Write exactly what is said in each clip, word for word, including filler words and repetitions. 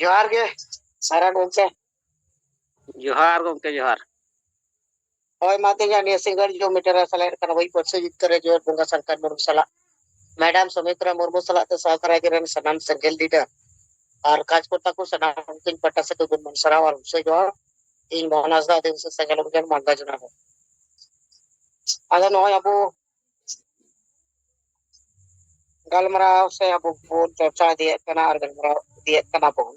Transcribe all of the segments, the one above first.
ᱡᱚᱦᱟᱨ ᱜᱮ ᱥᱟᱨᱟ ᱜᱚᱢᱠᱮ᱾ ᱡᱚᱦᱟᱨ ᱜᱚᱢᱠᱮ, ᱡᱚᱦᱟᱨ᱾ ᱦᱳᱭ, ᱢᱟ ᱛᱮᱦᱮᱧᱟᱜ ᱱᱤᱭᱟᱹ ᱥᱤᱸᱜᱟᱹᱲ ᱡᱚᱢ ᱢᱤᱴᱟᱨ ᱨᱮ ᱥᱮᱞᱮᱫ ᱠᱟᱱᱟ ᱦᱩᱭ ᱯᱟᱹᱨᱥᱤ ᱡᱤᱛᱠᱟᱹᱨ ᱨᱮ ᱡᱚᱦᱟᱨ ᱵᱚᱸᱜᱟ ᱥᱟᱞᱠᱷᱟᱱ ᱢᱩᱨᱢᱩ ᱥᱟᱞᱟᱜ, ᱢᱮᱰᱟᱢ ᱥᱩᱢᱤᱛᱨᱟ ᱢᱩᱨᱢᱩ ᱥᱟᱞᱟᱜ ᱛᱮ ᱥᱟᱶᱛᱟ ᱨᱟᱡᱽ ᱨᱮᱱ ᱥᱟᱱᱟᱢ ᱥᱮᱸᱜᱮᱞ ᱰᱤᱰᱟᱹ ᱟᱨ ᱠᱟᱡᱽᱠᱚᱨᱛᱟ ᱠᱚ ᱥᱟᱱᱟᱢ ᱠᱚᱧ ᱯᱟᱦᱴᱟ ᱥᱮᱫ ᱠᱷᱚᱱ ᱜᱩᱱ ᱢᱟᱱ ᱥᱟᱨᱦᱟᱣ ᱟᱨ ᱦᱩᱥᱟᱹ ᱡᱚᱦᱟᱨ᱾ ᱤᱧ ᱢᱳᱦᱚᱱ ᱦᱟᱸᱥᱫᱟ, ᱟᱹᱫᱤᱵᱟᱹᱥᱤ ᱥᱮᱸᱜᱮᱞ ᱚᱵᱷᱤᱡᱟᱱ ᱢᱟᱞᱫᱟ ᱡᱮᱞᱟ ᱨᱮ᱾ ᱟᱫᱚ ᱱᱚᱜᱼᱚᱭ ᱟᱵᱚ ᱜᱟᱞᱢᱟᱨᱟᱣ ᱥᱮ ᱟᱵᱚ ᱵᱚᱱ ᱪᱚᱨᱪᱟ ᱤᱫᱤᱭᱮᱫ ᱠᱟᱱᱟ ᱟᱨ ᱜᱟᱞᱢᱟᱨᱟᱣ ᱤᱫᱤᱭᱮᱫ ᱠᱟᱱᱟ ᱵᱚᱱ᱾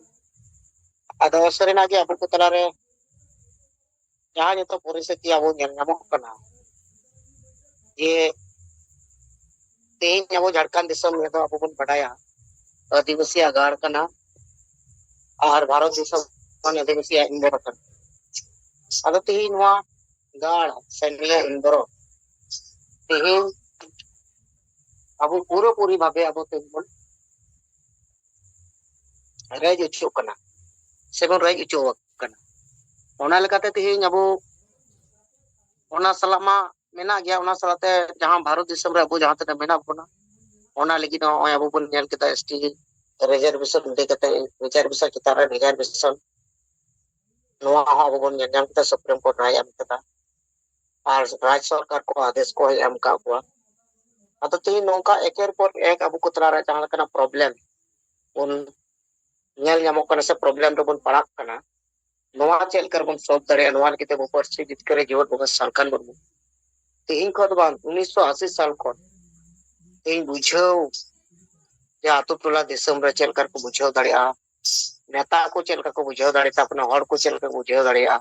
ᱟᱫᱚ ᱥᱟᱹᱨᱤᱱᱟᱜ ᱜᱮ ᱟᱵᱚ ᱠᱚ ᱛᱟᱞᱟᱨᱮ ᱡᱟᱦᱟᱸ ᱱᱤᱛᱚᱜ ᱯᱚᱨᱤᱥᱛᱷᱤᱛᱤ ᱟᱵᱚ ᱧᱮᱞ ᱧᱟᱢᱚᱜ ᱠᱟᱱᱟ, ᱡᱮ ᱛᱮᱦᱮᱧ ᱟᱵᱚ ᱡᱷᱟᱲᱠᱷᱚᱸᱰ ᱫᱤᱥᱚᱢ ᱨᱮᱫᱚ ᱟᱵᱚ ᱵᱚᱱ ᱵᱟᱰᱟᱭᱟ ᱟᱹᱫᱤᱵᱟᱹᱥᱤᱭᱟᱜ ᱜᱟᱲ ᱠᱟᱱᱟ ᱟᱨ ᱵᱷᱟᱨᱚᱛ ᱫᱤᱥᱚᱢ ᱠᱷᱚᱱ ᱟᱹᱫᱤᱵᱟᱹᱥᱤᱭᱟᱜ ᱤᱱᱫᱚᱨ ᱠᱟᱱᱟ᱾ ᱟᱫᱚ ᱛᱮᱦᱮᱧ ᱱᱚᱣᱟ ᱜᱟᱲ ᱥᱮ ᱱᱤᱭᱟᱹ ᱤᱱᱫᱚᱨ ᱛᱮᱦᱮᱧ ᱟᱵᱚ ᱯᱩᱨᱟᱹᱯᱩᱨᱤ ᱵᱷᱟᱵᱮ ᱟᱵᱚ ᱛᱮᱦᱮᱧ ᱵᱚᱱ ᱨᱮᱡ ᱦᱚᱪᱚᱜ ᱠᱟᱱᱟ ᱥᱮᱵᱚᱱ ᱨᱮᱡ ᱦᱚᱪᱚ ᱟᱠᱟᱱᱟ᱾ ᱚᱱᱟ ᱞᱮᱠᱟᱛᱮ ᱛᱮᱦᱮᱧ ᱟᱵᱚ ᱚᱱᱟ ᱥᱟᱞᱟᱜ ᱢᱟ ᱢᱮᱱᱟᱜ ᱜᱮᱭᱟ, ᱚᱱᱟ ᱥᱟᱞᱟᱜ ᱛᱮ ᱡᱟᱦᱟᱸ ᱵᱷᱟᱨᱚᱛ ᱫᱤᱥᱚᱢ ᱨᱮ ᱟᱵᱚ ᱡᱟᱦᱟᱸ ᱛᱤᱱᱟᱹᱜ ᱢᱮᱱᱟᱜ ᱵᱚᱱᱟ, ᱚᱱᱟ ᱞᱟᱹᱜᱤᱫ ᱦᱚᱸ ᱱᱚᱜᱼᱚᱭ ᱟᱵᱚ ᱵᱚᱱ ᱧᱮᱞ ᱠᱮᱫᱟ ᱮᱥ ᱴᱤ ᱨᱤᱡᱟᱨᱵᱷᱮᱥᱚᱱ ᱤᱫᱤ ᱠᱟᱛᱮ, ᱨᱤᱡᱟᱨᱵᱷᱮᱥᱚᱱ ᱪᱮᱛᱟᱱ ᱨᱮ ᱨᱤᱡᱟᱨᱵᱷᱮᱥᱚᱱ, ᱱᱚᱣᱟ ᱦᱚᱸ ᱟᱵᱚ ᱵᱚᱱ ᱧᱮᱞ ᱧᱟᱢ ᱠᱮᱫᱟ, ᱥᱩᱯᱨᱤᱢ ᱠᱳᱨᱴ ᱨᱟᱭ ᱮᱢ ᱠᱮᱫᱟ ᱟᱨ ᱨᱟᱡᱽ ᱥᱚᱨᱠᱟᱨ ᱠᱚ ᱟᱫᱮᱥ ᱠᱚ ᱦᱚᱸᱭ ᱮᱢ ᱟᱠᱟᱫ ᱠᱚᱣᱟ᱾ ᱟᱫᱚ ᱛᱮᱦᱮᱧ ᱱᱚᱝᱠᱟ ᱮᱠᱮᱨ ᱯᱚᱨ ᱮᱠ ᱟᱵᱚ ᱠᱚ ᱛᱟᱞᱟᱨᱮ ᱡᱟᱦᱟᱸ ᱞᱮᱠᱟᱱᱟᱜ ᱯᱨᱚᱵᱞᱮᱢ ᱵᱚᱱ ᱧᱮᱞ ᱧᱟᱢᱚᱜ ᱠᱟᱱᱟ ᱥᱮ ᱯᱨᱚᱵᱞᱮᱢ ᱨᱮᱵᱚᱱ ᱯᱟᱲᱟᱜ ᱠᱟᱱᱟ, ᱱᱚᱣᱟ ᱪᱮᱫ ᱞᱮᱠᱟ ᱨᱮᱵᱚᱱ ᱥᱚᱞᱵᱷ ᱫᱟᱲᱮᱭᱟᱜᱼᱟ? ᱱᱚᱣᱟ ᱞᱟᱹᱜᱤᱫ ᱛᱮ ᱟᱵᱚ ᱯᱟᱹᱨᱥᱤ ᱡᱤᱛᱠᱟᱹᱨ ᱨᱮ ᱡᱤᱭᱚᱱ ᱵᱚᱸᱜᱟ ᱥᱟᱞᱠᱷᱟᱱ ᱢᱩᱨᱢᱩ ᱛᱮᱦᱮᱧ ᱠᱷᱚᱱ ᱫᱚ ᱵᱟᱝ, ᱩᱱᱤᱥᱥᱚ ᱟᱥᱤ ᱥᱟᱞ ᱠᱷᱚᱱ ᱛᱮᱦᱮᱧ ᱵᱩᱡᱷᱟᱹᱣ ᱡᱮ ᱟᱛᱳ ᱴᱚᱞᱟ ᱫᱤᱥᱚᱢ ᱨᱮ ᱪᱮᱫ ᱞᱮᱠᱟ ᱨᱮᱠᱚ ᱵᱩᱡᱷᱟᱹᱣ ᱫᱟᱲᱮᱭᱟᱜᱼᱟ, ᱱᱮᱛᱟ ᱠᱚ ᱪᱮᱫ ᱞᱮᱠᱟ ᱠᱚ ᱵᱩᱡᱷᱟᱹᱣ ᱫᱟᱲᱮᱭᱟᱜ ᱛᱟᱵᱚᱱᱟ, ᱦᱚᱲ ᱠᱚ ᱪᱮᱫ ᱞᱮᱠᱟ ᱠᱚ ᱵᱩᱡᱷᱟᱹᱣ ᱫᱟᱲᱮᱭᱟᱜᱼᱟ᱾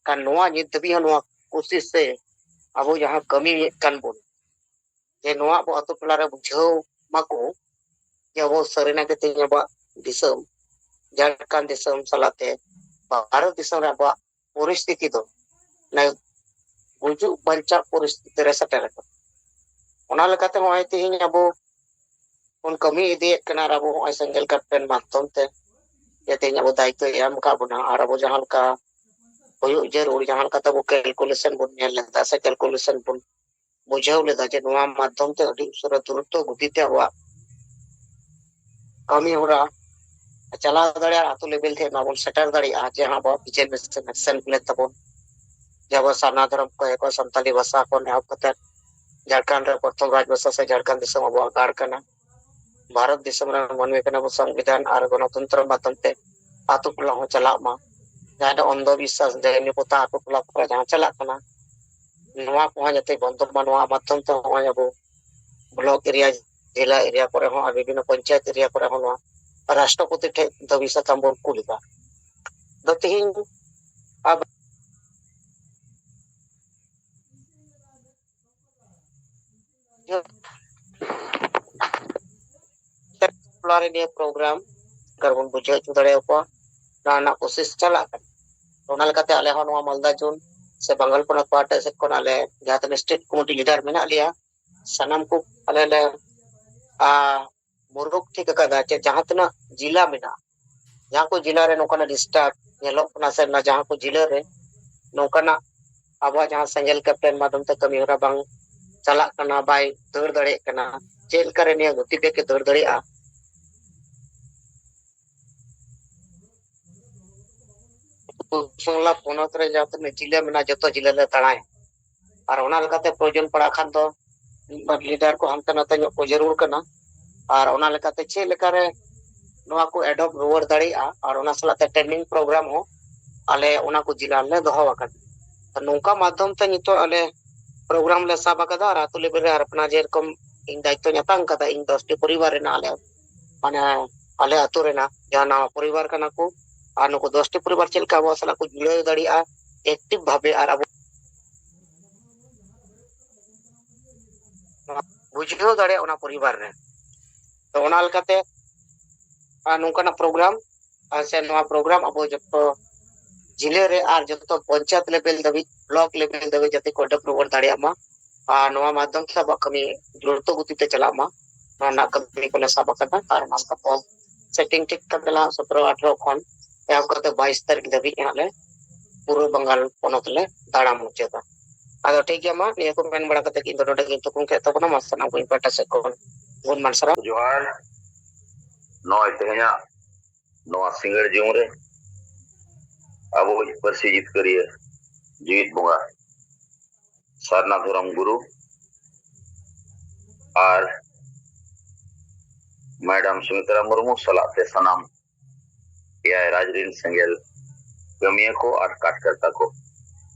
ᱠᱷᱟᱱ ᱱᱚᱣᱟ ᱱᱤᱛ ᱫᱷᱟᱹᱵᱤᱡ ᱦᱚᱸ ᱱᱚᱣᱟ ᱠᱳᱥᱤᱥ ᱥᱮ ᱟᱵᱚ ᱡᱟᱦᱟᱸ ᱠᱟᱹᱢᱤᱭᱮᱫ ᱠᱟᱱ ᱵᱚᱱ, ᱡᱮ ᱱᱚᱣᱟ ᱟᱵᱚ ᱟᱛᱳ ᱴᱚᱞᱟ ᱨᱮ ᱵᱩᱡᱷᱟᱹᱣ ᱢᱟᱠᱚ ᱡᱮ ᱟᱵᱚ ᱥᱟᱹᱨᱤᱱᱟᱜ ᱜᱮ ᱛᱮᱦᱮᱧ ᱟᱵᱚᱣᱟᱜ ᱫᱤᱥᱚᱢ, ᱡᱷᱟᱲᱠᱷᱚᱸᱰ ᱫᱤᱥᱚᱢ ᱥᱟᱞᱟᱜ ᱛᱮ ᱵᱷᱟᱨᱚᱛ ᱫᱤᱥᱚᱢ ᱨᱮ ᱟᱵᱚᱣᱟᱜ ᱯᱚᱨᱤᱥᱛᱷᱤᱛᱤ ᱫᱚ ᱢᱟᱱᱮ ᱜᱩᱡᱩᱜ ᱵᱟᱧᱪᱟᱜ ᱯᱚᱨᱤᱥᱛᱷᱤᱛᱤ ᱨᱮ ᱥᱮᱴᱮᱨ ᱟᱠᱟᱱᱟ᱾ ᱚᱱᱟ ᱞᱮᱠᱟᱛᱮ ᱱᱚᱜᱼᱚᱭ ᱛᱮᱦᱮᱧ ᱟᱵᱚ ᱵᱚᱱ ᱠᱟᱹᱢᱤ ᱤᱫᱤᱭᱮᱫ ᱠᱟᱱᱟ ᱟᱨ ᱟᱵᱚ ᱱᱚᱜᱼᱚᱭ ᱥᱮᱸᱜᱮᱞ ᱠᱟᱨᱛᱮᱱ ᱢᱟᱫᱽᱫᱷᱚᱢ ᱛᱮ ᱡᱮ ᱛᱮᱦᱮᱧ ᱟᱵᱚ ᱫᱟᱭᱤᱛᱛᱚᱭ ᱮᱢ ᱟᱠᱟᱫ ᱵᱚᱱᱟ ᱟᱨ ᱟᱵᱚ ᱡᱟᱦᱟᱸ ᱞᱮᱠᱟ ᱦᱩᱭᱩᱜ ᱡᱟᱹᱨᱩᱲ, ᱡᱟᱦᱟᱸ ᱞᱮᱠᱟᱛᱮ ᱟᱵᱚ ᱠᱮᱞᱠᱩᱞᱮᱥᱚᱱ ᱵᱚᱱ ᱧᱮᱞ ᱞᱮᱫᱟ ᱥᱮ ᱠᱮᱞᱠᱩᱞᱮᱥᱚᱱ ᱵᱚᱱ ᱵᱩᱡᱷᱟᱹᱣ ᱞᱮᱫᱟ ᱡᱮ ᱱᱚᱣᱟ ᱢᱟᱫᱽᱫᱷᱚᱢ ᱛᱮ ᱟᱹᱰᱤ ᱩᱥᱟᱹᱨᱟ ᱫᱨᱩᱛᱚ ᱜᱚᱛᱤ ᱛᱮ ᱟᱵᱚᱣᱟᱜ ᱠᱟᱹᱢᱤ ᱦᱚᱨᱟ ᱪᱟᱞᱟᱣ ᱫᱟᱲᱮᱭᱟᱜᱼᱟ, ᱟᱹᱛᱩ ᱞᱮᱵᱮᱞ ᱫᱷᱟᱹᱵᱤᱡ ᱱᱚᱣᱟ ᱵᱚᱱ ᱥᱮᱴᱮᱨ ᱫᱟᱲᱮᱭᱟᱜᱼᱟ, ᱡᱟᱦᱟᱸ ᱟᱵᱚᱣᱟᱜ ᱵᱤᱪᱟᱹᱨ ᱵᱤᱥᱞᱮᱥᱚᱱ ᱯᱞᱮᱱ ᱛᱟᱵᱚᱱ, ᱡᱮ ᱟᱵᱚ ᱥᱟᱨᱱᱟ ᱫᱷᱚᱨᱚᱢ ᱠᱚ ᱮᱠᱚ ᱥᱟᱱᱛᱟᱞᱤ ᱵᱷᱟᱥᱟ ᱠᱷᱚᱱ ᱮᱦᱚᱵ ᱠᱟᱛᱮ ᱡᱷᱟᱲᱠᱷᱚᱸᱰ ᱨᱮ ᱯᱨᱚᱛᱷᱚᱢ ᱨᱟᱡᱽ ᱵᱷᱟᱥᱟ ᱥᱮ ᱡᱷᱟᱲᱠᱷᱚᱸᱰ ᱫᱤᱥᱚᱢ ᱟᱵᱚᱣᱟᱜ ᱜᱟᱲ ᱠᱟᱱᱟ᱾ ᱵᱷᱟᱨᱚᱛ ᱫᱤᱥᱚᱢ ᱨᱮᱱ ᱢᱟᱹᱱᱢᱤ ᱠᱟᱱᱟ ᱵᱚ, ᱥᱚᱝᱵᱤᱫᱷᱟᱱ ᱟᱨ ᱜᱚᱱᱚᱛᱚᱱᱛᱨᱚ ᱢᱟᱫᱽᱫᱷᱚᱢ ᱛᱮ ᱟᱹᱛᱩ ᱴᱚᱞᱟ ᱦᱚᱸ ᱪᱟᱞᱟᱜ ᱢᱟ᱾ ᱡᱟᱦᱟᱸ ᱫᱚ ᱚᱱᱫᱷᱚ ᱵᱤᱥᱣᱟᱥ, ᱰᱟᱹᱦᱤ ᱯᱚᱛᱟ ᱟᱹᱛᱩ ᱴᱚᱞᱟ ᱠᱚᱨᱮ ᱡᱟᱦᱟᱸ ᱪᱟᱞᱟᱜ ᱠᱟᱱᱟ, ᱱᱚᱣᱟ ᱠᱚᱦᱚᱸ ᱡᱟᱛᱮ ᱵᱚᱱᱫᱚᱜ ᱢᱟ᱾ ᱱᱚᱣᱟ ᱢᱟᱫᱽᱫᱷᱚᱢ ᱛᱮ ᱱᱚᱜᱼᱚᱭ ᱟᱵᱚ ᱵᱞᱚᱠ ᱮᱨᱤᱭᱟ, ᱡᱮᱞᱟ ᱮᱨᱤᱭᱟ ᱠᱚᱨᱮ ᱦᱚᱸ ᱟᱨ ᱵᱤᱵᱷᱤᱱᱱᱚ ᱯᱚᱧᱪᱟᱭᱮᱛ ᱮᱨᱤᱭᱟ ᱠᱚᱨᱮ ᱦᱚᱸ ᱱᱚᱣᱟ ᱨᱟᱥᱴᱨᱚᱯᱚᱛᱤ ᱴᱷᱮᱱ ᱫᱟᱹᱵᱤ ᱥᱟᱠᱟᱢ ᱵᱚᱱ ᱠᱩᱞ ᱮᱫᱟ᱾ ᱫᱚ ᱛᱮᱦᱮᱧ ᱟᱵ-, ᱴᱚᱞᱟ ᱨᱮ ᱱᱤᱭᱟᱹ ᱯᱨᱳᱜᱨᱟᱢ ᱟᱨ ᱵᱚᱱ ᱵᱩᱡᱷᱟᱹᱣ ᱦᱚᱪᱚ ᱫᱟᱲᱮᱭᱟᱠᱚᱣᱟ, ᱱᱚᱣᱟ ᱨᱮᱱᱟᱜ ᱠᱳᱥᱤᱥ ᱪᱟᱞᱟᱜ ᱠᱟᱱᱟ᱾ ᱚᱱᱟ ᱞᱮᱠᱟᱛᱮ ᱟᱞᱮ ᱦᱚᱸ ᱱᱚᱣᱟ ᱢᱟᱞᱫᱟ ᱡᱳᱱ ᱥᱮ ᱵᱟᱝᱜᱟᱞ ᱯᱚᱱᱚᱛ ᱯᱟᱦᱴᱟ ᱥᱮᱫ ᱠᱷᱚᱱ ᱟᱞᱮ ᱡᱟᱦᱟᱸ ᱛᱤᱱᱟᱹᱜ ᱥᱴᱮᱴ ᱠᱚᱢᱤᱴᱤ ᱞᱤᱰᱟᱨ ᱢᱮᱱᱟᱜ ᱞᱮᱭᱟ, ᱥᱟᱱᱟᱢ ᱠᱚ ᱟᱞᱮ ᱞᱮ, ᱟ, ᱢᱩᱨᱩᱠ ᱴᱷᱤᱠ ᱟᱠᱟᱫᱟ ᱡᱮ ᱡᱟᱦᱟᱸ ᱛᱤᱱᱟᱹᱜ ᱡᱤᱞᱟ ᱢᱮᱱᱟᱜᱼᱟ, ᱡᱟᱦᱟᱸ ᱠᱚ ᱡᱤᱞᱟ ᱨᱮ ᱱᱚᱝᱠᱟᱱᱟᱜ ᱰᱤᱥᱴᱟᱨᱵ ᱧᱮᱞᱚᱜ ᱠᱟᱱᱟ ᱥᱮ ᱚᱱᱟ ᱡᱟᱦᱟᱸ ᱠᱚ ᱡᱤᱞᱟ ᱨᱮ ᱱᱚᱝᱠᱟᱱᱟᱜ ᱟᱵᱚᱣᱟᱜ ᱡᱟᱦᱟᱸ ᱥᱮᱸᱜᱮᱞ ᱠᱮᱯᱴᱮᱱ ᱢᱟᱫᱽᱫᱷᱚᱢ ᱛᱮ ᱠᱟᱹᱢᱤ ᱦᱚᱨᱟ ᱵᱟᱝ ᱪᱟᱞᱟᱜ ᱠᱟᱱᱟ, ᱵᱟᱭ ᱫᱟᱹᱲ ᱫᱟᱲᱮᱭᱟᱜ ᱠᱟᱱᱟ, ᱪᱮᱫ ᱞᱮᱠᱟᱨᱮ ᱱᱤᱭᱟᱹ ᱜᱚᱛᱤ ᱵᱮᱜᱽ ᱮ ᱫᱟᱹᱲ ᱫᱟᱲᱮᱭᱟᱜᱼᱟ? ᱯᱚᱥᱪᱤᱢ ᱵᱟᱝᱞᱟ ᱯᱚᱱᱚᱛ ᱨᱮ ᱡᱟᱦᱟᱸ ᱛᱤᱱᱟᱹᱜ ᱡᱤᱞᱟᱹ ᱢᱮᱱᱟᱜᱼᱟ, ᱡᱚᱛᱚ ᱡᱤᱞᱟᱹ ᱞᱮ ᱫᱟᱬᱟᱭᱟ᱾ ᱟᱨ ᱚᱱᱟ ᱞᱮᱠᱟᱛᱮ ᱯᱨᱚᱭᱳᱡᱚᱱ ᱯᱟᱲᱟᱜ ᱠᱷᱟᱱ ᱫᱚ ᱢᱤᱫ ᱵᱟᱨ ᱞᱤᱰᱟᱨ ᱠᱚ ᱦᱟᱱᱛᱮ ᱱᱟᱛᱮ ᱧᱚᱜ ᱠᱚ ᱡᱟᱹᱨᱩᱲ ᱠᱟᱱᱟ᱾ ᱟᱨ ᱚᱱᱟ ᱞᱮᱠᱟᱛᱮ ᱪᱮᱫ ᱞᱮᱠᱟᱨᱮ ᱱᱚᱣᱟ ᱠᱚ ᱮᱰᱚᱯᱴ ᱨᱩᱣᱟᱹᱲ ᱫᱟᱲᱮᱭᱟᱜᱼᱟ, ᱟᱨ ᱚᱱᱟ ᱥᱟᱞᱟᱜ ᱛᱮ ᱴᱨᱮᱱᱤᱝ ᱯᱨᱳᱜᱨᱟᱢ ᱦᱚᱸ ᱟᱞᱮ ᱚᱱᱟ ᱠᱚ ᱡᱮᱞᱟ ᱨᱮᱞᱮ ᱫᱚᱦᱚ ᱟᱠᱟᱫᱟ᱾ ᱱᱚᱝᱠᱟ ᱢᱟᱫᱽᱫᱷᱚᱢ ᱛᱮ ᱱᱤᱛᱚᱜ ᱟᱞᱮ ᱯᱨᱳᱜᱨᱟᱢ ᱞᱮ ᱥᱟᱵ ᱟᱠᱟᱫᱟ᱾ ᱟᱨ ᱟᱹᱛᱩ ᱞᱮᱵᱮᱞ ᱨᱮ ᱟᱨ ᱟᱯᱱᱟᱨ ᱡᱮᱨᱚᱠᱚᱢ ᱤᱧ ᱫᱟᱭᱤᱛᱛᱚᱧ ᱟᱛᱟᱝ ᱠᱟᱫᱟ, ᱤᱧ ᱫᱚᱥᱴᱤ ᱯᱚᱨᱤᱵᱟᱨ ᱨᱮᱱᱟᱜ ᱟᱞᱮ, ᱢᱟᱱᱮ, ᱟᱞᱮ ᱟᱹᱛᱩ ᱨᱮᱱᱟᱜ ᱡᱟᱦᱟᱸ ᱱᱟᱣᱟ ᱯᱚᱨᱤᱵᱟᱨ ᱠᱟᱱᱟ ᱠᱚ, ᱟᱨ ᱱᱩᱠᱩ ᱫᱚᱥᱴᱤ ᱯᱚᱨᱤᱵᱟᱨ ᱪᱮᱫ ᱞᱮᱠᱟ ᱟᱵᱚ ᱥᱟᱞᱟᱜ ᱠᱚ ᱡᱩᱲᱟᱹᱣ ᱫᱟᱲᱮᱭᱟᱜᱼᱟ ᱮᱠᱴᱤᱵᱷ ᱵᱷᱟᱵᱮ, ᱟᱨ ᱟᱵᱚ ᱵᱩᱡᱷᱟᱹᱣ ᱫᱟᱲᱮᱭᱟᱜᱼᱟ ᱚᱱᱟ ᱯᱚᱨᱤᱵᱟᱨ ᱨᱮ᱾ ᱛᱚ, ᱚᱱᱟ ᱞᱮᱠᱟᱛᱮ, ᱟᱨ ᱱᱚᱝᱠᱟᱱᱟᱜ ᱯᱨᱳᱜᱨᱟᱢ, ᱟᱨ ᱥᱮ ᱱᱚᱣᱟ ᱯᱨᱳᱜᱨᱟᱢ ᱟᱵᱚ ᱡᱚᱛᱚ ᱡᱮᱞᱟ ᱨᱮ ᱟᱨ ᱡᱚᱛᱚ ᱯᱚᱧᱪᱟᱭᱮᱛ ᱞᱮᱵᱮᱞ ᱫᱷᱟᱹᱵᱤᱡ, ᱵᱞᱚᱠ ᱞᱮᱵᱮᱞ ᱫᱷᱟᱹᱵᱤᱡ ᱡᱟᱛᱮ ᱠᱚ ᱮᱰᱚᱯᱴ ᱨᱩᱣᱟᱹᱲ ᱫᱟᱲᱮᱭᱟᱜ ᱢᱟ᱾ ᱟᱨ ᱱᱚᱣᱟ ᱢᱟᱫᱽᱫᱷᱚᱢ ᱛᱮ ᱟᱵᱚᱣᱟᱜ ᱠᱟᱹᱢᱤ ᱫᱨᱩᱛᱚ ᱜᱚᱛᱤ ᱛᱮ ᱪᱟᱞᱟᱜ ᱢᱟ, ᱱᱚᱣᱟ ᱨᱮᱱᱟᱜ ᱠᱟᱹᱢᱤ ᱠᱚᱞᱮ ᱥᱟᱵ ᱟᱠᱟᱫᱟ᱾ ᱟᱨ ᱚᱱᱟ ᱞᱮᱠᱟᱛᱮ ᱥᱮᱴᱤᱝ ᱴᱷᱤᱠ ᱠᱟᱛᱮ ᱞᱟᱦᱟ ᱥᱚᱛᱨᱚ ᱟᱴᱷᱨᱚ ᱠᱷᱚᱱ ᱮᱦᱚᱵ ᱠᱟᱛᱮ ᱵᱟᱭᱤᱥ ᱛᱟᱹᱨᱤᱠᱷ ᱫᱷᱟᱹᱵᱤᱡ ᱦᱟᱸᱜ ᱞᱮ ᱯᱩᱨᱵᱚ ᱵᱟᱝᱜᱟᱞ ᱯᱚᱱᱚᱛ ᱞᱮ ᱫᱟᱬᱟ ᱢᱩᱪᱟᱹᱫᱟ᱾ ᱟᱫᱚ ᱴᱷᱤᱠ ᱜᱮᱭᱟ, ᱢᱟ ᱱᱤᱭᱟᱹ ᱠᱚ ᱢᱮᱱ ᱵᱟᱲᱟ ᱠᱟᱛᱮ ᱤᱧ ᱫᱚ ᱱᱚᱰᱮ ᱜᱤᱧ ᱛᱷᱩᱠᱩᱢ ᱠᱮᱫ ᱛᱟᱵᱚᱱᱟ᱾ ᱢᱟ ᱥᱟᱱᱟᱢ ᱠᱚ ᱤᱧ ᱯᱟᱦᱴᱟ ᱥᱮᱫ ᱠᱷᱚᱱ ᱜᱩᱱ ᱢᱟᱱ ᱥᱟᱨᱦᱟᱣ᱾ ᱡᱚᱦᱟᱨ᱾ ᱱᱚᱜᱼᱚᱭ ᱛᱮᱦᱮᱧᱟᱜ ᱱᱚᱣᱟ ᱥᱤᱸᱜᱟᱹᱲ ᱡᱩᱢ ᱨᱮ ᱟᱵᱚᱭᱤᱡ ᱯᱟᱹᱨᱥᱤ ᱡᱤᱛᱠᱟᱹᱨᱤᱭᱟᱹ ᱡᱤᱣᱤᱫ ᱵᱚᱸᱜᱟ ᱥᱟᱨᱱᱟ ᱫᱷᱚᱨᱚᱢ ᱜᱩᱨᱩ ᱟᱨ ᱢᱮᱰᱟᱢ ᱥᱩᱢᱤᱛᱨᱟ ᱢᱩᱨᱢᱩ ᱥᱟᱞᱟᱜ ᱛᱮ ᱥᱟᱱᱟᱢ ᱮᱭᱟᱭ ᱨᱟᱡᱽ ᱨᱤᱱ ᱥᱮᱸᱜᱮᱞ ᱠᱟᱹᱢᱤᱭᱟᱹ ᱠᱚ ᱟᱨ ᱠᱟᱴᱠᱟᱨᱛᱟ ᱠᱚ,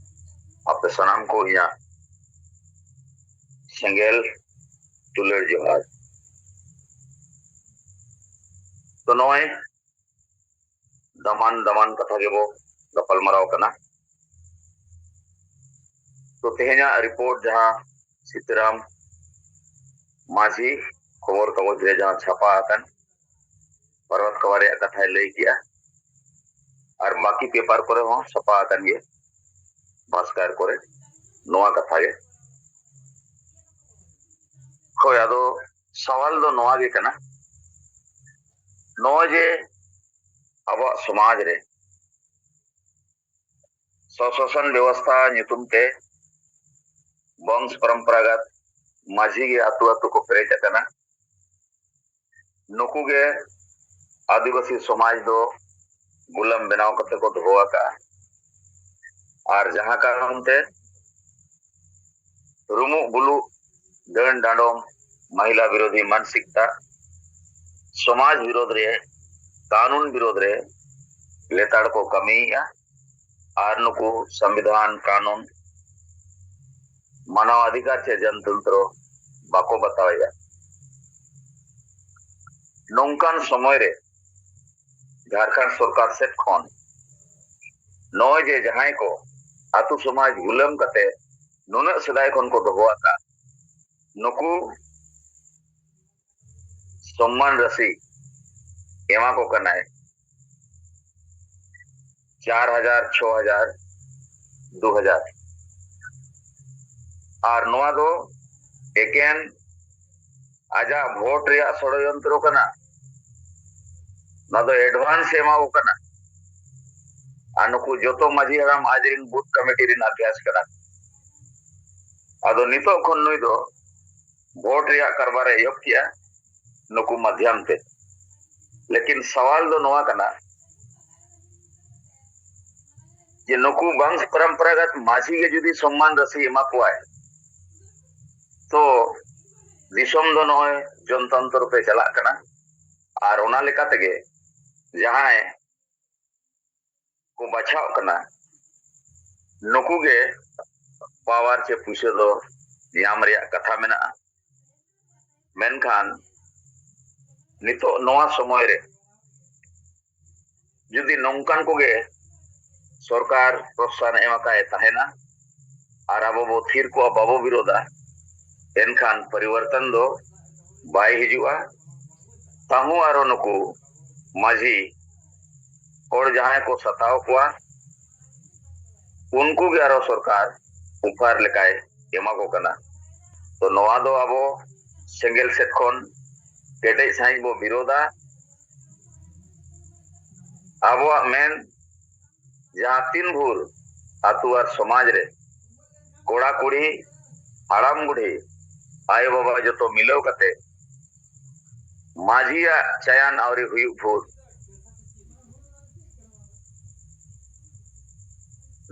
ᱟᱯᱮ ᱥᱟᱱᱟᱢ ᱠᱚ ᱤᱧᱟᱹᱜ ᱥᱮᱸᱜᱮᱞ ᱫᱩᱞᱟᱹᱲ ᱡᱚᱦᱟᱨ᱾ ᱛᱚ ᱱᱚᱜᱼᱚᱭ ᱫᱟᱢᱟᱱ ᱫᱟᱢᱟᱱ ᱠᱟᱛᱷᱟ ᱜᱮᱵᱚ ᱜᱟᱯᱟᱞᱢᱟᱨᱟᱣ ᱠᱟᱱᱟ᱾ ᱛᱚ ᱛᱮᱦᱮᱧᱟᱜ ᱨᱤᱯᱳᱨᱴ ᱡᱟᱦᱟᱸ ᱥᱤᱛᱟᱹᱨᱟᱢ ᱢᱟᱹᱡᱷᱤ ᱠᱷᱚᱵᱚᱨ ᱠᱟᱜᱚᱡᱽ ᱨᱮ ᱡᱟᱦᱟᱸ ᱪᱷᱟᱯᱟ ᱟᱠᱟᱱ, ᱯᱟᱨᱣᱟᱛ ᱠᱟᱣᱟ ᱨᱮᱭᱟᱜ ᱠᱟᱛᱷᱟᱭ ᱞᱟᱹᱭ ᱠᱮᱜᱼᱟ᱾ ᱟᱨ ᱵᱟᱹᱠᱤ ᱯᱮᱯᱟᱨ ᱠᱚᱨᱮ ᱦᱚᱸ ᱪᱷᱟᱯᱟ ᱟᱠᱟᱱ ᱜᱮᱭᱟ ᱵᱷᱟᱥᱠᱟᱨ ᱠᱚᱨᱮ ᱱᱚᱣᱟ ᱠᱟᱛᱷᱟ ᱜᱮ᱾ ᱦᱳᱭ, ᱟᱫᱚ ᱥᱟᱣᱟᱞ ᱫᱚ ᱱᱚᱣᱟ ᱜᱮ ᱠᱟᱱᱟ, ᱱᱚᱜᱼᱚᱭ ᱡᱮ ᱟᱵᱚᱣᱟᱜ ᱥᱚᱢᱟᱡᱽ ᱨᱮ ᱥᱚᱥᱟᱥᱚᱱ ᱵᱮᱵᱚᱥᱛᱷᱟ ᱧᱩᱛᱩᱢ ᱛᱮ ᱵᱚᱝᱥ ᱯᱚᱨᱚᱢᱯᱚᱨᱟᱜᱟᱛ ᱢᱟᱹᱡᱷᱤ ᱜᱮ ᱟᱹᱛᱩ ᱟᱹᱛᱩ ᱠᱚ ᱯᱮᱨᱮᱡ ᱟᱠᱟᱱᱟ᱾ ᱱᱩᱠᱩ ᱜᱮ ᱟᱹᱫᱤᱵᱟᱹᱥᱤ ᱥᱚᱢᱟᱡᱽ ᱫᱚ ᱜᱩᱞᱟᱢ ᱵᱮᱱᱟᱣ ᱠᱟᱛᱮ ᱠᱚ ᱫᱚᱦᱚ ᱟᱠᱟᱫᱼᱟ᱾ ᱟᱨ ᱡᱟᱦᱟᱸ ᱠᱟᱨᱚᱱ ᱛᱮ ᱨᱩᱢᱩᱜ ᱵᱩᱞᱩᱜ, ᱰᱟᱹᱱ ᱰᱟᱸᱰᱚᱢ, ᱢᱟᱦᱤᱞᱟ ᱵᱤᱨᱳᱫᱷᱤ ᱢᱟᱱᱥᱤᱠᱛᱟ, ᱥᱚᱢᱟᱡᱽ ᱵᱤᱨᱳᱫᱷ ᱨᱮ, ᱠᱟᱹᱱᱩᱱ ᱵᱤᱨᱳᱫᱷ ᱨᱮ ᱞᱮᱛᱟᱲ ᱠᱚ ᱠᱟᱹᱢᱤᱭᱮᱫᱼᱟ᱾ ᱟᱨ ᱱᱩᱠᱩ ᱥᱚᱝᱵᱤᱫᱷᱟᱱ, ᱠᱟᱹᱱᱩᱱ, ᱢᱟᱱᱟᱣ ᱚᱫᱷᱤᱠᱟᱨ ᱪᱮ ᱡᱚᱱᱛᱚᱱᱛᱨᱚ ᱵᱟᱠᱚ ᱵᱟᱛᱟᱣᱮᱫᱼᱟ᱾ ᱱᱚᱝᱠᱟᱱ ᱥᱚᱢᱚᱭ ᱨᱮ ᱡᱷᱟᱲᱠᱷᱚᱸᱰ ᱥᱚᱨᱠᱟᱨ ᱥᱮᱫ ᱠᱷᱚᱱ ᱱᱚᱜᱼᱚᱭ ᱡᱮ ᱡᱟᱦᱟᱸᱭ ᱠᱚ ᱟᱹᱛᱩ ᱥᱚᱢᱟᱡᱽ ᱜᱩᱞᱟᱹᱢ ᱠᱟᱛᱮ ᱱᱩᱱᱟᱹᱜ ᱥᱮᱫᱟᱭ ᱠᱷᱚᱱ ᱠᱚ ᱫᱚᱦᱚ ᱟᱠᱟᱫ, ᱱᱩᱠᱩ ᱥᱚᱢᱢᱟᱱ ᱨᱟᱥᱤ ᱮᱢᱟ ᱠᱚ ᱠᱟᱱᱟᱭ ᱪᱟᱨ ᱦᱟᱡᱟᱨ, ᱪᱷᱚ ᱦᱟᱡᱟᱨ, ᱫᱩ ᱦᱟᱡᱟᱨ᱾ ᱟᱨ ᱱᱚᱣᱟ ᱫᱚ ᱮᱠᱮᱱ ᱟᱡᱟᱜ ᱵᱷᱳᱴ ᱨᱮᱭᱟᱜ ᱥᱚᱲᱚᱡᱚᱱᱛᱨᱚ ᱠᱟᱱᱟ᱾ ᱱᱚᱣᱟ ᱫᱚ ᱮᱰᱵᱷᱟᱱᱥ ᱮ ᱮᱢᱟ ᱠᱚ ᱠᱟᱱᱟ᱾ ᱟᱨ ᱱᱩᱠᱩ ᱡᱚᱛᱚ ᱢᱟᱹᱡᱷᱤ ᱦᱟᱲᱟᱢ ᱟᱡ ᱨᱮᱱ ᱵᱩᱛᱷ ᱠᱚᱢᱤᱴᱤ ᱨᱮᱱ ᱟᱫᱷᱭᱟᱠᱥ ᱠᱟᱱᱟ᱾ ᱟᱫᱚ ᱱᱤᱛᱚᱜ ᱠᱷᱚᱱ ᱱᱩᱭ ᱫᱚ ᱵᱷᱳᱴ ᱨᱮᱭᱟᱜ ᱠᱟᱨᱵᱟᱨ ᱮ ᱮᱦᱚᱵ ᱠᱮᱜᱼᱟ ᱱᱩᱠᱩ ᱢᱟᱫᱷᱭᱟᱢ ᱛᱮ᱾ ᱞᱮᱠᱤᱱ ᱥᱟᱣᱟᱞ ᱫᱚ ᱱᱚᱣᱟ ᱠᱟᱱᱟ ᱡᱮ ᱱᱩᱠᱩ ᱵᱟᱝ ᱯᱚᱨᱚᱢᱯᱚᱨᱟᱜᱚᱛ ᱢᱟᱹᱡᱷᱤ ᱜᱮ ᱡᱩᱫᱤ ᱥᱚᱢᱢᱟᱱ ᱨᱟᱹᱥᱤ ᱮᱢᱟ ᱠᱚᱣᱟᱭ, ᱛᱚ ᱫᱤᱥᱚᱢ ᱫᱚ ᱱᱚᱜᱼᱚᱭ ᱡᱚᱱᱛᱚᱱᱛᱨᱚ ᱛᱮ ᱪᱟᱞᱟᱜ ᱠᱟᱱᱟ᱾ ᱟᱨ ᱚᱱᱟ ᱞᱮᱠᱟ ᱛᱮᱜᱮ ᱡᱟᱦᱟᱸᱭ ᱠᱚ ᱵᱟᱪᱷᱟᱣ ᱠᱟᱱᱟ, ᱱᱩᱠᱩ ᱜᱮ ᱯᱟᱣᱟᱨ ᱪᱮ ᱯᱩᱭᱥᱟᱹ ᱫᱚ ᱧᱟᱢ ᱨᱮᱭᱟᱜ ᱠᱟᱛᱷᱟ ᱢᱮᱱᱟᱜᱼᱟ᱾ ᱢᱮᱱᱠᱷᱟᱱ ᱱᱤᱛᱚᱜ ᱱᱚᱣᱟ ᱥᱚᱢᱚᱭ ᱨᱮ ᱡᱩᱫᱤ ᱱᱚᱝᱠᱟᱱ ᱠᱚᱜᱮ ᱥᱚᱨᱠᱟᱨ ᱯᱨᱚᱥᱟᱥᱚᱱ ᱮᱢ ᱟᱠᱟᱫ ᱮ ᱛᱟᱦᱮᱱᱟ ᱟᱨ ᱟᱵᱚ ᱵᱚ ᱛᱷᱤᱨ ᱠᱚᱜᱼᱟ, ᱵᱟᱵᱚ ᱵᱤᱨᱳᱫᱟ, ᱮᱱᱠᱷᱟᱱ ᱯᱚᱨᱤᱵᱚᱨᱛᱚᱱ ᱫᱚ ᱵᱟᱭ ᱦᱤᱡᱩᱜᱼᱟ᱾ ᱛᱟᱦᱩᱸ ᱟᱨᱚ ᱱᱩᱠᱩ ᱢᱟᱹᱡᱷᱤ ᱦᱚᱲ ᱡᱟᱦᱟᱸᱭ ᱠᱚ ᱥᱟᱛᱟᱣ ᱠᱚᱣᱟ, ᱩᱱᱠᱩ ᱜᱮ ᱟᱨᱚ ᱥᱚᱨᱠᱟᱨ ᱩᱯᱷᱟᱨ ᱞᱮᱠᱟᱭ ᱮᱢᱟ ᱠᱚ ᱠᱟᱱᱟ᱾ ᱛᱚ ᱱᱚᱣᱟ ᱫᱚ ᱟᱵᱚ ᱥᱮᱸᱜᱮᱞ ᱥᱮᱫ ᱠᱷᱚᱱ ᱠᱮᱴᱮᱡ ᱥᱟᱺᱦᱤᱡ ᱵᱚ ᱵᱤᱨᱳᱫᱟ᱾ ᱟᱵᱚᱣᱟᱜ ᱢᱮᱱ, ᱡᱟᱦᱟᱸ ᱛᱤᱱ ᱵᱷᱳᱨ ᱟᱹᱛᱩ ᱟᱨ ᱥᱚᱢᱟᱡᱽ ᱨᱮ ᱠᱚᱲᱟ ᱠᱩᱲᱤ, ᱦᱟᱲᱟᱢ ᱵᱩᱰᱷᱤ, ᱟᱭᱳ ᱵᱟᱵᱟ ᱡᱚᱛᱚ ᱢᱤᱞᱟᱹᱣ ᱠᱟᱛᱮ ᱢᱟᱹᱡᱷᱤᱭᱟᱜ ᱪᱟᱭᱟᱱ ᱟᱹᱣᱨᱤ ᱦᱩᱭᱩᱜ ᱵᱷᱳᱨ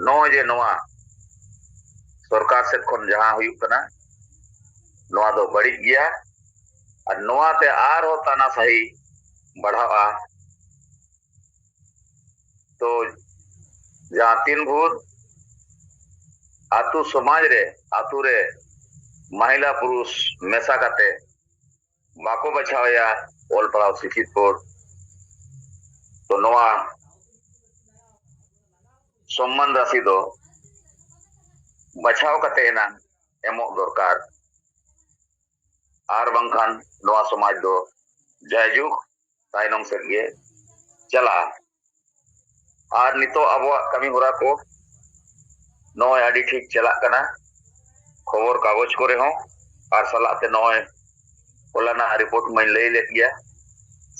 ᱱᱚᱜᱼᱚᱭ ᱡᱮ ᱱᱚᱣᱟ ᱥᱚᱨᱠᱟᱨ ᱥᱮᱫ ᱠᱷᱚᱱ ᱡᱟᱦᱟᱸ ᱦᱩᱭᱩᱜ ᱠᱟᱱᱟ, ᱱᱚᱣᱟ ᱫᱚ ᱵᱟᱹᱲᱤᱡ ᱜᱮᱭᱟ᱾ ᱟᱨ ᱱᱚᱣᱟ ᱛᱮ ᱟᱨᱦᱚᱸ ᱛᱟᱱᱟᱥᱟᱦᱤ ᱵᱟᱲᱦᱟᱜᱼᱟ᱾ ᱛᱚ ᱡᱟᱦᱟᱸ ᱛᱤᱱ ᱵᱷᱳᱨ ᱟᱛᱳ ᱥᱚᱢᱟᱡᱽ ᱨᱮ, ᱟᱛᱳ ᱨᱮ ᱢᱟᱦᱤᱞᱟ ᱯᱩᱨᱩᱥ ᱢᱮᱥᱟ ᱠᱟᱛᱮ ᱵᱟᱠᱚ ᱵᱟᱪᱷᱟᱣᱮᱭᱟ ᱚᱞ ᱯᱟᱲᱦᱟᱣ ᱥᱤᱠᱷᱤᱛ ᱦᱚᱲ, ᱛᱚ ᱱᱚᱣᱟ ᱥᱚᱢᱢᱟᱱ ᱨᱟᱥᱤ ᱫᱚ ᱵᱟᱪᱷᱟᱣ ᱠᱟᱛᱮ ᱮᱱᱟᱝ ᱮᱢᱚᱜ ᱫᱚᱨᱠᱟᱨ, ᱟᱨ ᱵᱟᱝᱠᱷᱟᱱ ᱱᱚᱣᱟ ᱥᱚᱢᱟᱡᱽ ᱫᱚ ᱡᱟᱭᱡᱩᱜᱽ ᱛᱟᱭᱱᱚᱢ ᱥᱮᱫ ᱜᱮ ᱪᱟᱞᱟᱜᱼᱟ᱾ ᱟᱨ ᱱᱤᱛᱚᱜ ᱟᱵᱚᱣᱟᱜ ᱠᱟᱹᱢᱤ ᱦᱚᱨᱟ ᱠᱚ ᱱᱚᱜᱼᱚᱭ ᱟᱹᱰᱤ ᱴᱷᱤᱠ ᱪᱟᱞᱟᱜ ᱠᱟᱱᱟ, ᱠᱷᱚᱵᱚᱨ ᱠᱟᱜᱚᱡᱽ ᱠᱚᱨᱮ ᱦᱚᱸ᱾ ᱟᱨ ᱥᱟᱞᱟᱜ ᱛᱮ ᱱᱚᱜᱼᱚᱭ ᱦᱚᱞᱟᱱᱟᱜ ᱨᱤᱯᱳᱨᱴ ᱢᱟᱧ ᱞᱟᱹᱭ ᱞᱮᱫ ᱜᱮᱭᱟ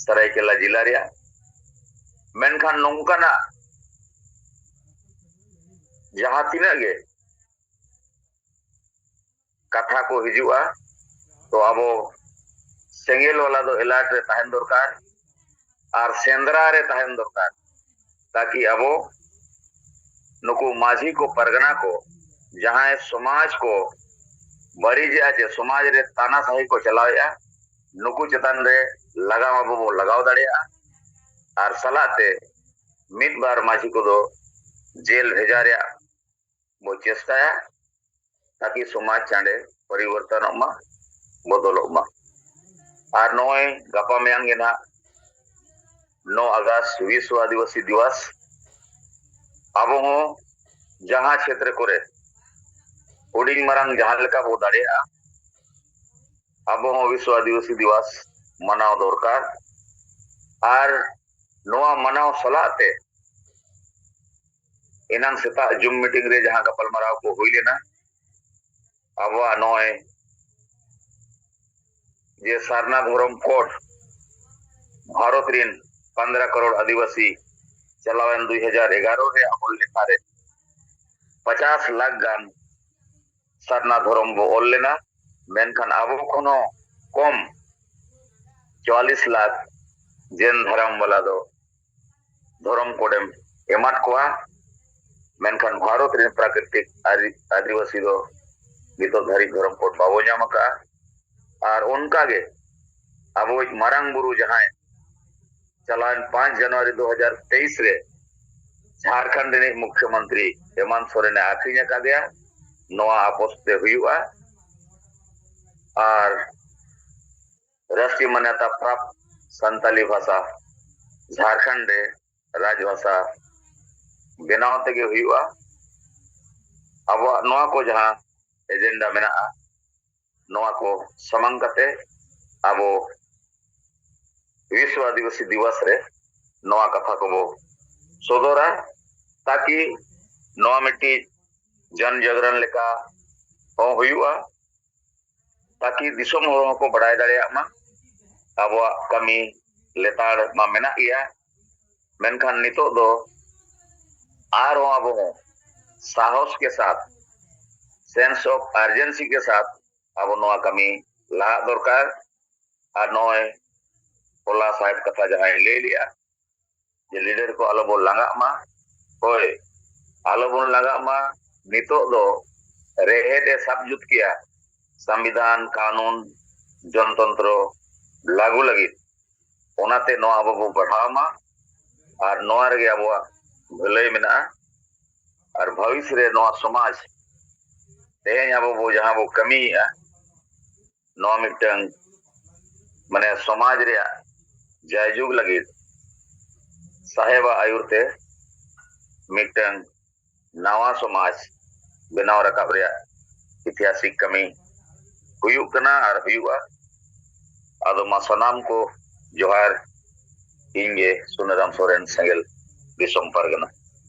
ᱥᱟᱹᱨᱟᱹᱭᱠᱮᱞᱟ ᱡᱮᱞᱟ ᱨᱮᱭᱟᱜ᱾ ᱢᱮᱱᱠᱷᱟᱱ ᱱᱚᱝᱠᱟᱱᱟᱜ ᱡᱟᱦᱟᱸ ᱛᱤᱱᱟᱹᱜ ᱜᱮ ᱠᱟᱛᱷᱟ ᱠᱚ ᱦᱤᱡᱩᱜᱼᱟ, ᱛᱚ ᱟᱵᱚ ᱥᱮᱸᱜᱮᱞ ᱵᱟᱞᱟ ᱫᱚ ᱮᱞᱟᱨᱴ ᱨᱮ ᱛᱟᱦᱮᱱ ᱫᱚᱨᱠᱟᱨ᱾ ᱟᱨ ᱥᱮᱸᱫᱽᱨᱟ ᱨᱮ ᱛᱟᱦᱮᱱ ᱫᱚᱨᱠᱟᱨ, ᱛᱟᱠᱤ ᱟᱵᱚ ᱱᱩᱠᱩ ᱢᱟᱹᱡᱷᱤ ᱠᱚ, ᱯᱟᱨᱜᱟᱱᱟ ᱠᱚ, ᱡᱟᱦᱟᱸᱭ ᱥᱚᱢᱟᱡᱽ ᱠᱚ ᱵᱟᱹᱲᱤᱡᱮᱜᱼᱟ ᱪᱮ ᱥᱚᱢᱟᱡᱽ ᱨᱮ ᱛᱟᱱᱟᱥᱟᱦᱤ ᱠᱚ ᱪᱟᱞᱟᱣᱮᱫᱼᱟ, ᱱᱩᱠᱩ ᱪᱮᱛᱟᱱ ᱨᱮ ᱞᱟᱜᱟᱢ ᱟᱵᱚ ᱵᱚ ᱞᱟᱜᱟᱣ ᱫᱟᱲᱮᱭᱟᱜᱼᱟ᱾ ᱟᱨ ᱥᱟᱞᱟᱜ ᱛᱮ ᱢᱤᱫ ᱵᱟᱨ ᱢᱟᱹᱡᱷᱤ ᱠᱚᱫᱚ ᱡᱮᱞ ᱵᱷᱮᱡᱟ ᱨᱮᱭᱟᱜ ᱵᱚ ᱪᱮᱥᱴᱟᱭᱟ, ᱛᱟᱠᱤ ᱥᱚᱢᱟᱡᱽ ᱪᱟᱸᱰᱮ ᱯᱚᱨᱤᱵᱚᱨᱛᱚᱱᱚᱜ ᱢᱟ, ᱵᱚᱫᱚᱞᱚᱜ ᱢᱟ᱾ ᱟᱨ ᱱᱚᱜᱼᱚᱭ ᱜᱟᱯᱟ ᱢᱮᱭᱟᱝ ᱜᱮ ᱱᱟᱦᱟᱜ ᱱᱚ ᱟᱜᱚᱥᱴ ᱵᱤᱥᱣᱚ ᱟᱹᱫᱤᱵᱟᱹᱥᱤ ᱫᱤᱵᱚᱥ᱾ ᱟᱵᱚ ᱦᱚᱸ ᱡᱟᱦᱟᱸ ᱪᱷᱮᱛᱨᱚ ᱠᱚᱨᱮ ᱦᱩᱰᱤᱧ ᱢᱟᱨᱟᱝ ᱡᱟᱦᱟᱸ ᱞᱮᱠᱟ ᱵᱚ ᱫᱟᱲᱮᱭᱟᱜᱼᱟ, ᱟᱵᱚ ᱦᱚᱸ ᱵᱤᱥᱣᱚ ᱟᱹᱫᱤᱵᱟᱹᱥᱤ ᱫᱤᱵᱚᱥ ᱢᱟᱱᱟᱣ ᱫᱚᱨᱠᱟᱨ᱾ ᱟᱨ ᱱᱚᱣᱟ ᱢᱟᱱᱟᱣ ᱥᱟᱞᱟᱜ ᱛᱮ ᱮᱱᱟᱝ ᱥᱮᱛᱟᱜ ᱡᱩᱢ ᱢᱤᱴᱤᱝ ᱨᱮ ᱡᱟᱦᱟᱸ ᱜᱟᱯᱟᱞᱢᱟᱨᱟᱣ ᱠᱚ ᱦᱩᱭ ᱞᱮᱱᱟ, ᱟᱵᱚᱣᱟᱜ ᱱᱚᱜᱼᱚᱭ ᱡᱮ ᱥᱟᱨᱱᱟ ᱫᱷᱚᱨᱚᱢ ᱠᱳᱰ ᱵᱷᱟᱨᱚᱛ ᱨᱤᱱ ᱯᱚᱱᱫᱽᱨᱚ ᱠᱟᱨᱳᱲ ᱟᱹᱫᱤᱵᱟᱹᱥᱤ ᱪᱟᱞᱟᱣᱮᱱ ᱫᱩᱭ ᱦᱟᱡᱟᱨ ᱮᱜᱟᱨᱚ ᱨᱮ ᱟᱢᱚᱞ ᱞᱮᱠᱷᱟ ᱨᱮ ᱯᱚᱪᱟᱥ ᱞᱟᱠᱷ ᱜᱟᱱ ᱥᱟᱨᱱᱟ ᱫᱷᱚᱨᱚᱢ ᱵᱚ ᱚᱞ ᱞᱮᱱᱟ, ᱢᱮᱱᱠᱷᱟᱱ ᱟᱵᱚ ᱠᱷᱚᱱ ᱦᱚᱸ ᱠᱚᱢ ᱪᱩᱣᱟᱞᱤᱥ ᱞᱟᱠᱷ ᱡᱮᱱ ᱫᱷᱚᱨᱚᱢ ᱵᱟᱞᱟ ᱫᱚ ᱫᱷᱚᱨᱚᱢ ᱠᱳᱰᱮᱢ ᱮᱢᱟᱫ ᱠᱚᱣᱟ, ᱢᱮᱱᱠᱷᱟᱱ ᱵᱷᱟᱨᱚᱛ ᱨᱮᱱ ᱯᱨᱟᱠᱨᱤᱛᱤᱠ ᱟᱹᱨᱤ-, ᱟᱹᱫᱤᱵᱟᱹᱥᱤ ᱫᱚ ᱱᱤᱛᱚᱜ ᱫᱷᱟᱹᱨᱤᱡ ᱫᱷᱚᱨᱚᱢ ᱠᱳᱰ ᱵᱟᱵᱚ ᱧᱟᱢ ᱟᱠᱟᱫᱼᱟ᱾ ᱟᱨ ᱚᱱᱠᱟᱜᱮ ᱟᱵᱚᱭᱤᱡ ᱢᱟᱨᱟᱝ ᱵᱩᱨᱩ ᱡᱟᱦᱟᱸᱭ ᱪᱟᱞᱟᱣᱮᱱ ᱯᱟᱸᱪ ᱡᱟᱱᱩᱣᱟᱨᱤ ᱫᱩ ᱦᱟᱡᱟᱨ ᱛᱮᱭᱤᱥ ᱨᱮ ᱡᱷᱟᱲᱠᱷᱚᱸᱰ ᱨᱤᱱᱤᱡ ᱢᱩᱠᱷᱭᱚᱢᱚᱱᱛᱨᱤ ᱦᱮᱢᱟᱱᱛ ᱥᱚᱨᱮᱱᱮ ᱟᱹᱠᱷᱨᱤᱧ ᱟᱠᱟᱫᱮᱭᱟ, ᱱᱚᱣᱟ ᱟᱯᱚᱥ ᱛᱮ ᱦᱩᱭᱩᱜᱼᱟ᱾ ᱟᱨ ᱨᱟᱥᱴᱨᱤᱭᱚ ᱢᱟᱱᱱᱚᱛᱟ ᱯᱨᱟᱯᱛ ᱥᱟᱱᱛᱟᱞᱤ ᱵᱷᱟᱥᱟ ᱡᱷᱟᱲᱠᱷᱚᱸᱰ ᱨᱮ ᱨᱟᱡᱽ ᱵᱷᱟᱥᱟ ᱵᱮᱱᱟᱣ ᱛᱮᱜᱮ ᱦᱩᱭᱩᱜᱼᱟ᱾ ᱟᱵᱚᱣᱟᱜ ᱱᱚᱣᱟ ᱠᱚ ᱡᱟᱦᱟᱸ ᱮᱡᱮᱱᱰᱟ ᱢᱮᱱᱟᱜᱼᱟ, ᱱᱚᱣᱟ ᱠᱚ ᱥᱟᱢᱟᱝ ᱠᱟᱛᱮ ᱟᱵᱚ ᱵᱤᱥᱣᱚ ᱟᱹᱫᱤᱵᱟᱹᱥᱤ ᱫᱤᱵᱚᱥ ᱨᱮ ᱱᱚᱣᱟ ᱠᱟᱛᱷᱟ ᱠᱚᱵᱚ ᱥᱚᱫᱚᱨᱟ, ᱛᱟᱠᱤ ᱱᱚᱣᱟ ᱢᱤᱫᱴᱤᱡ ᱡᱚᱱ ᱡᱟᱜᱽᱨᱚᱱ ᱞᱮᱠᱟ ᱦᱚᱸ ᱦᱩᱭᱩᱜᱼᱟ, ᱛᱟᱠᱤ ᱫᱤᱥᱚᱢ ᱦᱚᱲ ᱦᱚᱸᱠᱚ ᱵᱟᱲᱟᱭ ᱫᱟᱲᱮᱭᱟᱜ ᱢᱟ᱾ ᱟᱵᱚᱣᱟᱜ ᱠᱟᱹᱢᱤ ᱞᱮᱛᱟᱲ ᱢᱟ ᱢᱮᱱᱟᱜ ᱜᱮᱭᱟ, ᱢᱮᱱᱠᱷᱟᱱ ᱱᱤᱛᱚᱜ ᱫᱚ ᱟᱨᱦᱚᱸ ᱟᱵᱚ ᱦᱚᱸ ᱥᱟᱦᱚᱥ ᱠᱮ ᱥᱟᱛᱷ, sense of urgency ᱠᱮ ᱥᱟᱛᱷ ᱟᱵᱚ ᱱᱚᱣᱟ ᱠᱟᱹᱢᱤ ᱞᱟᱦᱟᱜ ᱫᱚᱨᱠᱟᱨ᱾ ᱟᱨ ᱱᱚᱜᱼᱚᱭ ᱯᱚᱞᱟ ᱥᱟᱦᱮᱵ ᱠᱟᱛᱷᱟ ᱡᱟᱦᱟᱸᱭ ᱞᱟᱹᱭ ᱞᱮᱜᱼᱟ, ᱡᱮ ᱞᱤᱰᱟᱨ ᱠᱚ ᱟᱞᱚ ᱵᱚᱱ ᱞᱟᱸᱜᱟᱜ ᱢᱟ᱾ ᱦᱳᱭ, ᱟᱞᱚ ᱵᱚᱱ ᱞᱟᱸᱜᱟᱜ ᱢᱟ᱾ ᱱᱤᱛᱚᱜ ᱫᱚ ᱨᱮᱦᱮᱫ ᱮ ᱥᱟᱵ ᱡᱩᱛ ᱠᱮᱜᱼᱟ ᱥᱚᱝᱵᱤᱫᱷᱟᱱ, ᱠᱟᱹᱱᱩᱱ, ᱡᱚᱱᱛᱚᱱᱛᱨᱚ ᱞᱟᱹᱜᱩ ᱞᱟᱹᱜᱤᱫ᱾ ᱚᱱᱟᱛᱮ ᱱᱚᱣᱟ ᱟᱵᱚ ᱵᱚ ᱵᱟᱲᱦᱟᱣ ᱢᱟ, ᱟᱨ ᱱᱚᱣᱟ ᱨᱮᱜᱮ ᱟᱵᱚᱣᱟᱜ ᱵᱷᱟᱹᱞᱟᱹᱭ ᱢᱮᱱᱟᱜᱼᱟ᱾ ᱟᱨ ᱵᱷᱚᱵᱤᱥ ᱨᱮ ᱱᱚᱣᱟ ᱥᱚᱢᱟᱡᱽ, ᱛᱮᱦᱮᱧ ᱟᱵᱚ ᱵᱚ ᱡᱟᱦᱟᱸ ᱵᱚ ᱠᱟᱹᱢᱤᱭᱮᱫᱼᱟ, ᱱᱚᱣᱟ ᱢᱤᱫᱴᱟᱝ, ᱢᱟᱱᱮ, ᱥᱚᱢᱟᱡᱽ ᱨᱮᱭᱟᱜ ᱡᱟᱭᱡᱩᱜᱽ ᱞᱟᱹᱜᱤᱫ ᱥᱟᱦᱮᱵᱟᱜ ᱟᱹᱭᱩᱨ ᱛᱮ ᱢᱤᱫᱴᱟᱝ ᱱᱟᱣᱟ ᱥᱚᱢᱟᱡᱽ ᱵᱮᱱᱟᱣ ᱨᱟᱠᱟᱵ ᱨᱮᱭᱟᱜ ᱤᱛᱤᱦᱟᱥᱤᱠ ᱠᱟᱹᱢᱤ ᱦᱩᱭᱩᱜ ᱠᱟᱱᱟ ᱟᱨ ᱦᱩᱭᱩᱜᱼᱟ᱾ ᱟᱫᱚ ᱢᱟ ᱥᱟᱱᱟᱢ ᱠᱚ ᱡᱚᱦᱟᱨ᱾ ᱤᱧ ᱜᱮ ᱥᱩᱱᱟᱹᱨᱟᱢ ᱥᱚᱨᱮᱱ, ᱥᱮᱸᱜᱮᱞ ᱫᱤᱥᱚᱢ ᱯᱟᱨᱜᱟᱱᱟ᱾